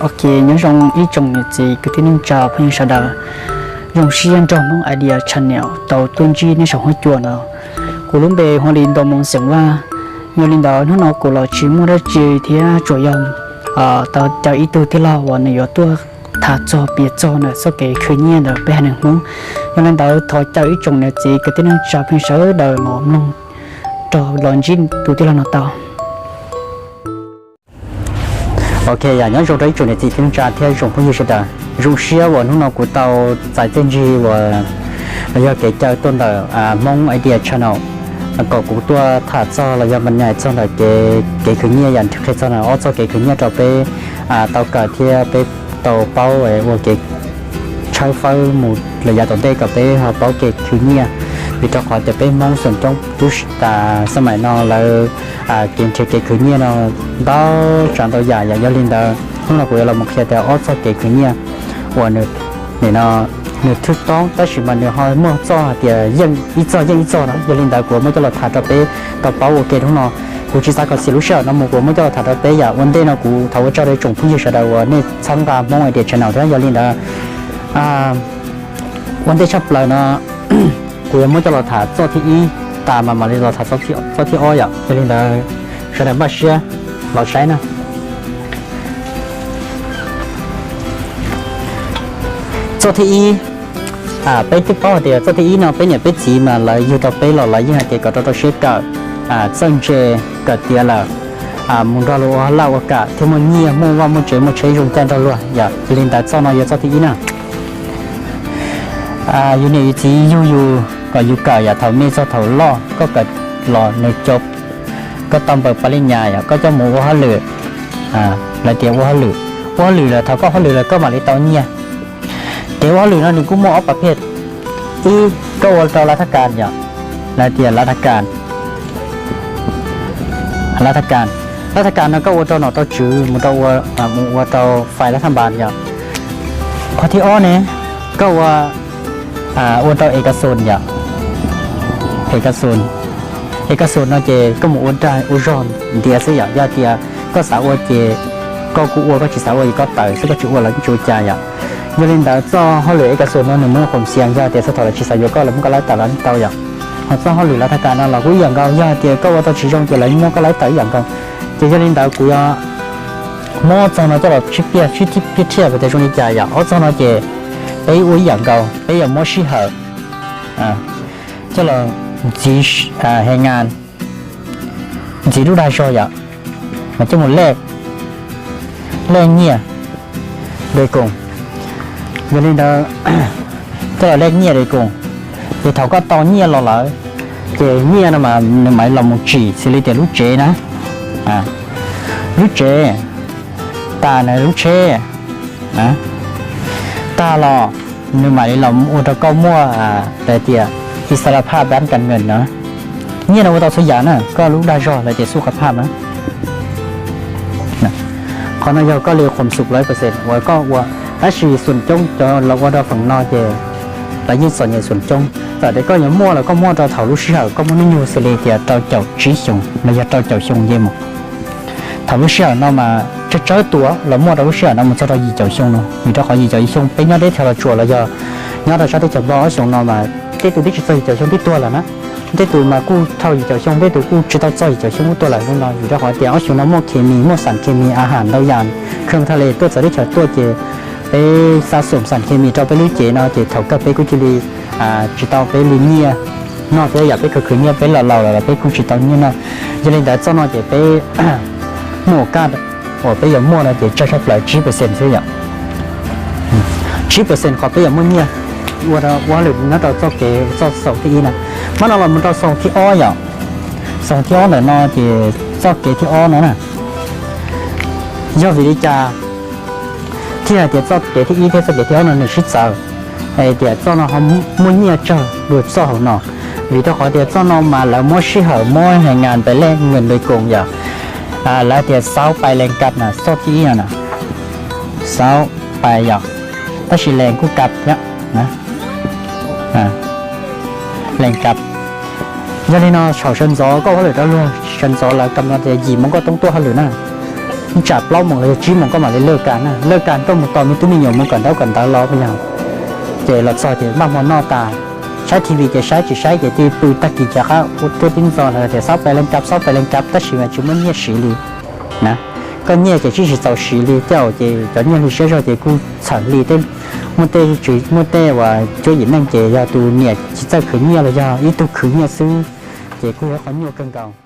Ok, nyob zoo ib tsoom niam txiv kwv tij neej tsa phooj ywg sawv daws, zoo siab nrog Hmoob Idea Channel tau tuaj ntsib nej saum huab cua no. Kuv lub npe hu li Ntoo Moo xeem Vaj. Yog li ntawd hnub no kuv los tsis muaj dab tsi thiab tsuas yog tau caw ib tug tij laug uas nws yuav tuaj tham txog piav txog ntawm txoj kev khwv nyiaj ntawm peb haiv neeg Hmoob. Yog li ntawd thov caw ib tsoom niam txiv kwv tij neej tsa phooj ywg sawv daws los mloog rau los ntsib tus tij laug no tau. Ok, yog nyob zoo rau ib tsoom niam txiv kwv tij neej tsa thiab tsoom phooj ywg sawv daws, zoo siab uas hnub no kuv tau txais txiaj ntsig uas los yog kev caw tuaj ntawm Hmoob Idea Channel kom kuv tuaj tham txog los yog npa nais txog ntawm kev khwv nyiaj yam qhia txog ntawm ob txoj kev khwv nyiaj rau peb tau kawm thiab peb tau paub ua kev tshawb fawb mus lawm yav tom ntej kom peb ho paub kev khwv nyiaj. Vim rau qhov tias peb Hmoob xoom coob twb tas xab maim no lawv kev nrhiav kev khwv nyiaj no ntau tsav ntau yam yom. Yog li ntawd hnub no kuv yuav los mus qhia tias ob txoj kev khwv nyiaj uas nws thwj toob tab sis mas nws ho muaj txoj hais tias yeej ib txoj yeej ib txoj no. Yog li ntawd kuv muab coj los tham rau peb tau paub ua ke hnub no. Kuv tsis xav kom xiam lub sij hawm no mus, kuv muab coj los tham rau peb yom. Ua ntej no kuv thov ua tsaug rau tsoom phooj ywg sawv daws uas nej txhawb nqa Hmoob Idea Channel thiab. Yog li ntawd ua ntej tshaj plaws no kuv yuav muab coj los tham txoj thib ib tas mas mam li los tham txoj thib ob yom. Yog li ntawd sawv daws npaj siab los saib na. Txoj thib ib, peb twb paub hais tias txoj thib ib no peb niam peb txiv mas lawv yug rau peb los lawv yeej hais tias kom rau rau siab kawm, txawj ntse, kawm tiav lawm mus nrog luag ua laj ua kam thiaj muaj nyiaj muaj vaj muaj tsev muaj tsheb zoo caij nrog luag yom. Yog li ntawd txoj no yog txoj thib ib na. Yus niam yus txiv yug yus kom yus kawm yam thaum me txog thaum loj, koj kawm los nws cov, koj tau npaws pas li nyas yom, koj coj mus ua hauj lwm, lawv tias ua hauj lwm. Ua hauj lwm lawm, thaum koj hauj lwm lawm koj mam li tau nyiaj. Kev ua hauj lwm no nws kuj muaj ob pas phej. Ib, koj ua rau lav thaj kas yom, lawv tias lav thaj kas, lav thaj kas, lav thaj kas no koj ua rau nom rau tswv mus rau ua, mus ua rau fais lav thaj npas yom. Qhov thib ob ne, koj ua, ua rau es kas xus yom, es kas xus, es kas xus no ces koj mus ua dag ua zog ntiav xwb yom. Yog tias koj xav ua ces koj kuj ua, koj tsis xav ua ces koj tawm xwb, koj tsis ua los tsis ua cas yom. Yog li ntawd txoj hauj lwm es kas xus no nws muaj khoom xias, yog tias txog thaum lawv tsis xav yuav koj lawv muab koj laib tawm los tau yom. Ho txoj hauj lwm lav thaj kas no los kuj ib yam nkaus, yog tias koj ua tau tsis zoo ces lawv muab koj laib tawm ib yam nkaus. Ces yog li ntawd kuv yuav muab ob txoj no coj los sib piaj sib thiaj thiaj tias zoo li cas yom. Ob txoj no ces peb ua ib yam nkaus, peb yuav muab sij hawm coj los ntxiv, he ngas, ntxiv lub dag zog yom, mas coj mus lej, lej nyiaj dai koos. Yog li ntawd coj los lej nyiaj dai koos, ces thaum koj tau nyiaj los lawm, ces nyiaj no mas nws mam los mus tsim xws li tias lub tsev na, lub tsev, tas na lub tsheb, tag los nws mam li los ua rau koj muaj, lawv tias ixalaphaj dab kas nkees no. Nyiaj no ua tau txhua yam na, koj lub dag zog lawv tias xub qab phaj na. Qhov no yog koj li khoom xum lawv percent uas koj ua, tab sis xum coob cov los ua rau feem no ces lawv yeej txom nyem xum coob. Txawm tias koj yuav muaj los koj muaj rau thaum lub sij hawm koj muaj hnub nyoog xws li tias rau caum tsib xyoos los yog rau caum xyoo nce mus. Thaum lub sij hawm no mas tsawg tsawg tus los muaj rau lub sij hawm no mus txog rau yim caum xyoo no, vim rau qhov yim caum xyoo peb nyob teb chaws Los Tsuas los yog nyob rau sab teb chaws Nplog ob xyoos no mas tej tus twb tsis txog yim caum xyoo twb tuag lawm na. Tej tus mas kuj dhau yim caum xyoo, tej tus kuj tsis tau txog yim caum xyoo kuj tuag lawm li no, vim rau qhov tias ob xyoos no muaj khes mis, muaj xam khes mis a has ntau yam, khees thaj li tuaj txawv teb chaws tuaj ces peb xa xum xam khes mis rau peb lub cev no ces thaum kawg peb kuj cia li tsis tau peb li nyiaj noj thiab yam peb khwv khwv nyiaj peb laus laus lawm los peb kuj tsis tau nyiaj noj. Yog li ntawd txoj no ces peb muaj kaj uas peb yuav muaj no ces tsawg tshaj plaws tsib percent xwb yom. Tsib percent qhov peb yuav muaj nyiaj ua ua lwm nyob rau txoj kev txoj xaum thib ib na. Mas no los mus rau xaum thib ob yom. Xaum thib ob ntawm no ces txoj kev thib ob no na, yog vim li cas thiaj hais tias txoj kev thib ib thiab txoj kev thib ob no nws sib txawv, hais tias txoj no ho muaj nyiaj tsawg dua txoj hauv no? Vim rau qhov tias txoj no mas lawv muab sij hawm muab he ngas pes lej nkees dai koos yom. Lawv tias xaub pais lees kas na, txoj thib ib no na, xaub pais yom, tab sis lees kuj kas thiab, lees kas. Yog li no saum sawv ntxov koj ua hauj lwm rau luag sawv ntxov lawv kam no tias yim moo nkauj toob tuaj hauj lwm na. tsam plaub moos los yog tsib moos koj mam li lawj kas na, lawj kas koj mus tos me tub me nyuam mus kawm ntaub kawm ntawv los yog, ces los txog ces npaj hmo noj tas, saib T V ces saib, tsis saib ces twb pw, tag kis ces qab tuaj tib ntxo los tias xob pes leej kab, xob pes leej kab, tab sis mas tsis muaj nyiaj siv li na. Koj nyiaj ces tsis txaus siv li, tej zaum ces cov nyiaj hli siab zog ces kuj txhawm li tej, muaj tej, muaj tej uas cuab yim neej ces yog tus niam tsis txawj khwv nyiaj los yog ib tug khwv nyiaj xwb, ces kuj yog qhov nyuaj kawg nkaus.